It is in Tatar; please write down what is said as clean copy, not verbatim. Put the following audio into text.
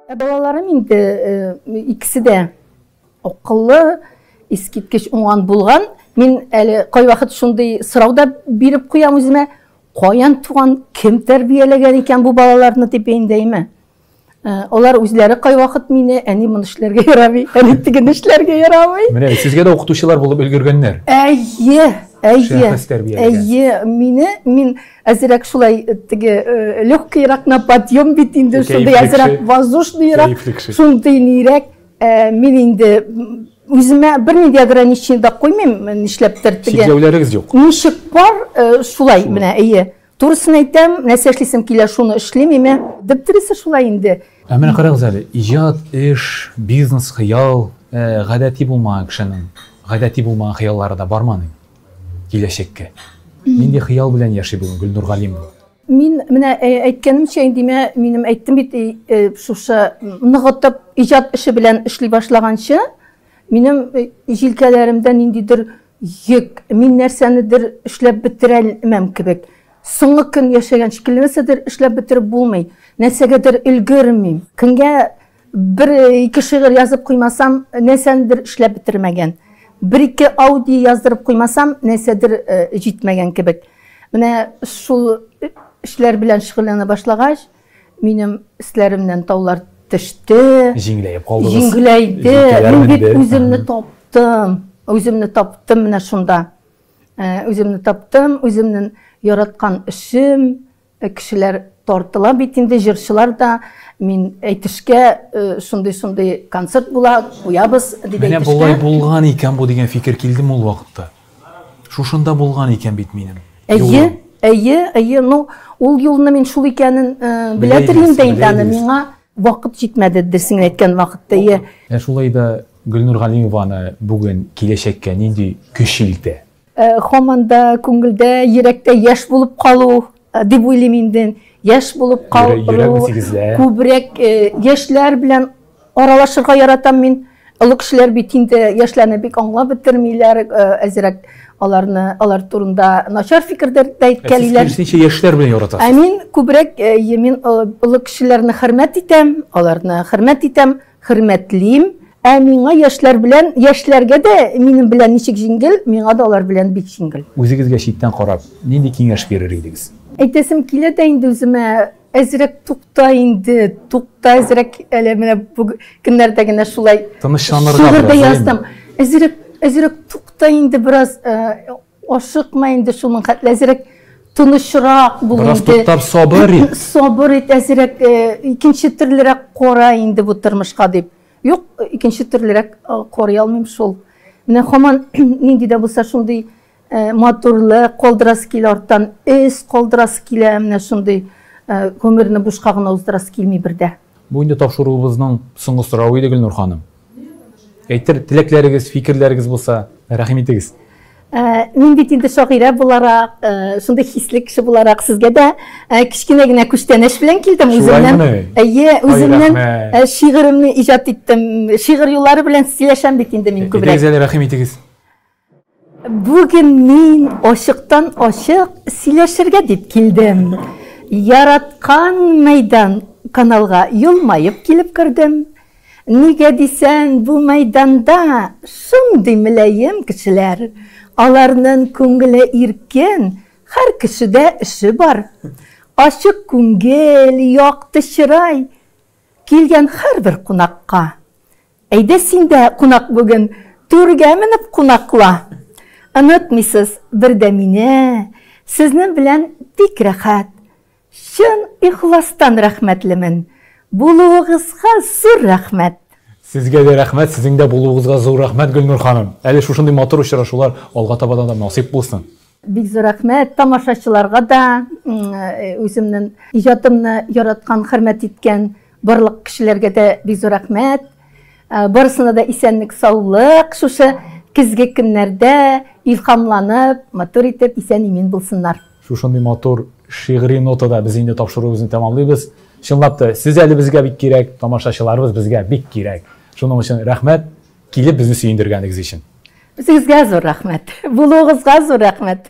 Ә балаларым инде икесе дә акыллы, искиткеч уңган булган. Мин әле кайвакыт шундый сорау да биреп куям үземә, каян туган, кем тәрбияләгән икән бу балаларны дип инде, әйме. Алар үзләре кайвакыт мине, әни моны эшләргә ярамый, әни тегене эшләргә ярамый. Менә сезгә дә укытучылар булып өлгергәннәр. Әйе, әйе. Әйе, мине мин әзрәк шулай теге легкийрак на подъем бит инде, шундый әзрәк воздушныйрак, шундый нирәк. Мин инде үземә бернинди ограничение да куймыйм, нишләптер теге. Чикләүләрегез юк. Ничек бар, шулай менә, әйе. Турысын әйтәм, нәрсә эшлисем килә, шуны эшлим, име. Дөресе шулай инде. Ә менә карагыз әле, иҗат, эш, бизнес, хыял, гадәти булмаган кешенең гадәти булмаган хыяллары да бармы аның киләчәккә? Нинди хыял белән яши бүген Гөлнур Галимова? Мин менә әйткәнемчә инде, минем әйттем бит, шушы ныгытып иҗат эше белән эшли башлаганчы, минем җилкәләремдә ниндидер йөк, мин нәрсәнедер эшләп бетерәлмәм кебек. Соңгы көн яшәгән шикелле нәрсәдер эшләп бетереп булмый, нәрсәгәдер өлгермим. Көнгә бер-ике шигырь язып куймасам, нәрсәнедер эшләп бетермәгән. Бер-ике аудио яздырып куймасам, нәрсәдер җитмәгән кебек. Менә шул эшләр белән шөгыльләнә башлагач, минем өсләремнән таулар төште. Җиңеләеп калдыгыз. Җиңеләйде. Мин бит үземне таптым. Үземне таптым менә шунда. Үземне таптым, үземнең яраткан эшем, кешеләр тартыла бит инде, җырчылар да. Мин әйтешкә шундый-шундый концерт була, куябыз дип әйтешкә. Менә болай булган икән бу дигән фикер килдеме ул вакытта? Шушында булган икән бит минем. Әйе, әйе, әйе. Ну, ул юлны мин шул икәнен беләдер инде инде аны миңа вакыт җитмәде, дөресен әйткән вакытта, әйе. Ә шулай да Гөлнур Галимованы бүген киләчәккә нинди көч илтә? Һаман да күңелдә, йөрәктә яшь булып калу дип уйлыйм инде. Яшь булып калу, күбрәк яшьләр белән аралашырга яратам мин. Олы кешеләр бит инде яшьләрне бик аңлап бетермиләр, әзрәк аларны, алар турында начар фикерләр дә әйткәлиләр. Ә сез киресенчә яшьләр белән яратасыз? Ә мин күбрәк, мин олы кешеләрне хөрмәт итәм, аларны хөрмәт итәм, хөрмәтлим. Ә миңа яшьләр белән, яшьләргә дә минем белән ничек җиңел, миңа да алар белән бик җиңел. Үзегезгә читтән карап, нинди киңәш бирер идегез? Әйтәсем килә дә инде үземә, әзрәк тукта инде, тукта әзрәк, әле менә бу көннәрдә генә шулай тынычланырга шигырь дә яздым. Әзрәк, әзрәк тукта инде бераз, ашыкма инде шуның хәтле, әзрәк тынычрак бул инде. Бераз туктап сабыр ит. Сабыр ит, әзрәк икенче төрлерәк кара инде бу тормышка дип. Юк, икенче төрлерәк карый алмыйм шул. Менә һаман нинди дә булса шундый матурлык калдырасы килә, арттан эз калдырасы килә, менә шундый гомерне бушка гына уздырасы килми бер дә. Бу инде тапшыруыбызның соңгы соравы иде, Гөлнур ханым. Әйтер теләкләрегез, фикерләрегез булса, рәхим итегез. Мин бит инде шагыйрә буларак, шундый хисле кеше буларак сезгә дә кечкенә генә күчтәнәч белән килдем үземнән. Әйе, үземнән шигыремне иҗат иттем. Шигырь юллары белән сөйләшәм бит инде мин күбрәк. Әйдәгез әле, рәхим итегез. Бүген мин ачыктан-ачык сөйләшергә дип килдем. Яраткан мәйдан каналга елмаеп килеп кердем. Нигә дисәң, бу мәйданда шундый мөлаем кешеләр. Аларның күңеле иркен, һәр кешедә эше бар. Ачык күңел, якты чырай килгән һәрбер кунакка. Әйдә син дә, кунак бүген, түргә менеп кунакла. Онытмыйсыз бер дә мине, сезнең белән бик рәхәт. Чын ихластан рәхмәтлемен. Булуыгызга зур рәхмәт. Сезгә дә рәхмәт, сезнең дә булуыгызга зур рәхмәт, Гөлнур ханым. Әле шушындый матур очрашулар алга таба да насыйп булсын. Бик зур рәхмәт тамашачыларга да, үземнең иҗатымны яраткан, хөрмәт иткән барлык кешеләргә дә бик зур рәхмәт. Барысына да исәнлек, саулык, шушы көзге көннәрдә илһамланып, матур итеп исән-имин булсыннар. Шушындый матур шигъри нотада без инде тапшыруыбызны тәмамлыйбыз. Чынлап та, сез әле безгә бик кирәк, тамашачыларыбыз безгә бик кирәк. Шуның өчен рәхмәт, килеп безне сөендергәнегез өчен. Үзегезгә зур рәхмәт. Булуыгызга зур рәхмәт.